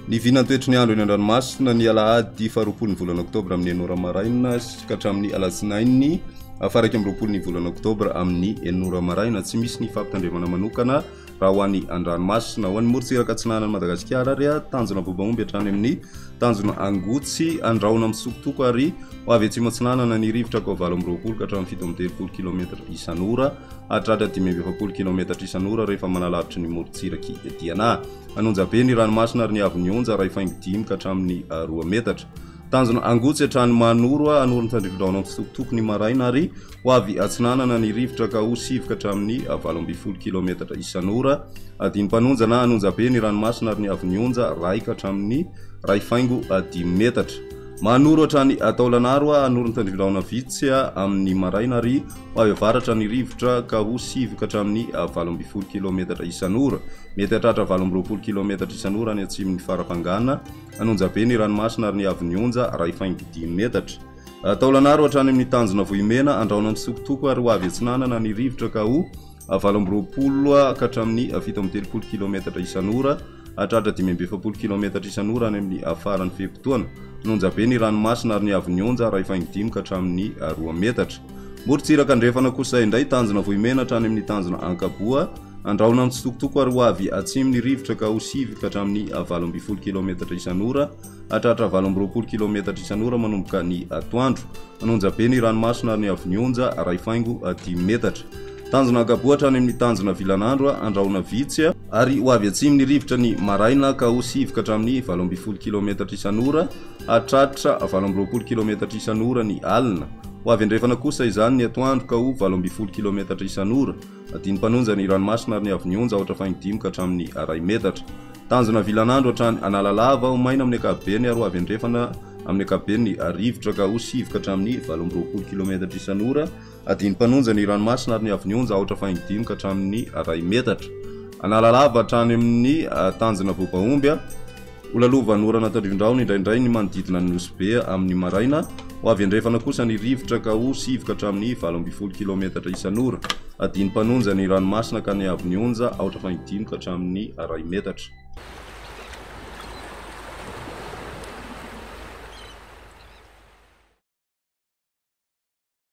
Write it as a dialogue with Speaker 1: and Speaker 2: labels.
Speaker 1: Ny vinantoetry ny andro eny an-dranomasina ny alahady faharoapolo ny volana oktobra amin'ny enina ora maraina ka hatramin'ny alatsinainy faha 21 ny volana oktobra amin'ny enina ora maraina. Tsy misy ny fampitandremana manokana raha ho any an-dranomasina. Ho an'ny morontsiraka atsinanan'i Madagasikara ary tanjona Vobaomby hatrany amin'ny tanjona Angotsy, Andrahona misokotoko ary ho avy atsimo atsinanana ny rivotra ka ho 28 ka hatramin'ny 37 kilometatra isan'ora hahatratra 45 kilometatra isan'ora rehefa manalavitry ny morontsirak'i Diana. Hanonja be ny ranomasina ary ny haavon'ny onja iray faingo dimy ka hatramin'ny roa metatra. Tanjona Angotsy hatrany Manoro, Anoro Tandrifindrahona Mitsitokotoko ny maraina ary ho avy atsinanana ny rivotra ka ho sivy ka hatramin'ny 18 kilometatra isan'ora. Adin'ny mpanonja na hanonja be ny ranomasina ary ny haavon'ny onja iray ka hatramin'ny iray faingo dimy metatra. Manoro hatrany Taolagnaro, Anoro Tandrifindrahona Vitsy amin'ny maraina ary ho avy avaratra ny rivotra ka ho sivy ka hatramin'ny 18 kilometatra isan'ora. Mety hahatratra 28 kilometatra isan'ora any atsimon'i Farafangana, Anonjabe ny ranomasina ary ny haavon'ny onja iray faingo dimy metatra. Taolagnaro hatrany amin'ny tanjona Vohimena, Andrahona Mitsokotoko ary ho avy atsinanana ny rivotra ka ho 28 ka hatramin'ny 37 kilometatra isan'ora, hahatratra 45 kilometatra isan'ora any amin'ny faran'ny fe-potoana. Anonjabe ny ranomasina ary ny haavon'ny onja iray faingo dimy ka hatramin'ny roa metatra. Morontsiraka andrefana kosa indray, tanjona Vohimena hatrany amin'ny tanjona Ankaboa, Andrahona mitsitokotoko ary ho avy atsimo ny rivotra ka ho sivy ka hatramin'ny 18 kilaometatra isan'ora, hahatratra 28 kilaometatra isan'ora manomboka ny atoandro. Manonja be ny ranomasina ary ny haavon'ny onja iray faingo dimy metatra. Tanjona Ankaboa hatrany amin'ny tanjona Vilanandro, Andrahona vitsy, ary ho avy atsimo ny rivotra ny maraina ka ho sivy ka hatramin'ny 18 kilaometatra isan'ora, hahatratra 28 kilaometatra isan'ora ny alina. Ho avy andrefana kosa izany ny atoandro ka ho 18 kilaometatra isan'ora. Adino mpanonja ny ranomasina ary ny haavon'ny onja aotra faingo dimy ka hatramin'ny iray metatra. Tanjona vilanandro hatrany Analalava, ho maina amin'ny ankapobeny ary ho avy andrefana amin'ny ankapobeny ny rivotra ka ho sivy ka hatramin'ny 28 kilometatra isan'ora. Adino mpanonja ny ranomasina ary ny haavon'ny onja aotra faingo dimy ka hatramin'ny iray metatra. Analalava hatrany amin'ny tanjona Voabaomby. Ho lalovan'orana tandrivindrahona indraindray ny manodidina an'i Nosy Be amin'ny maraina. Ho avy andrefana kosa ny rivotra ka ho sivy ka hatramin'ny 18 kilaometatra isan'ora. Adin'ny mpanonja ny ranomasina ka ny haavon'ny onja aotra faingo dimy ka hatramin'ny iray metatra.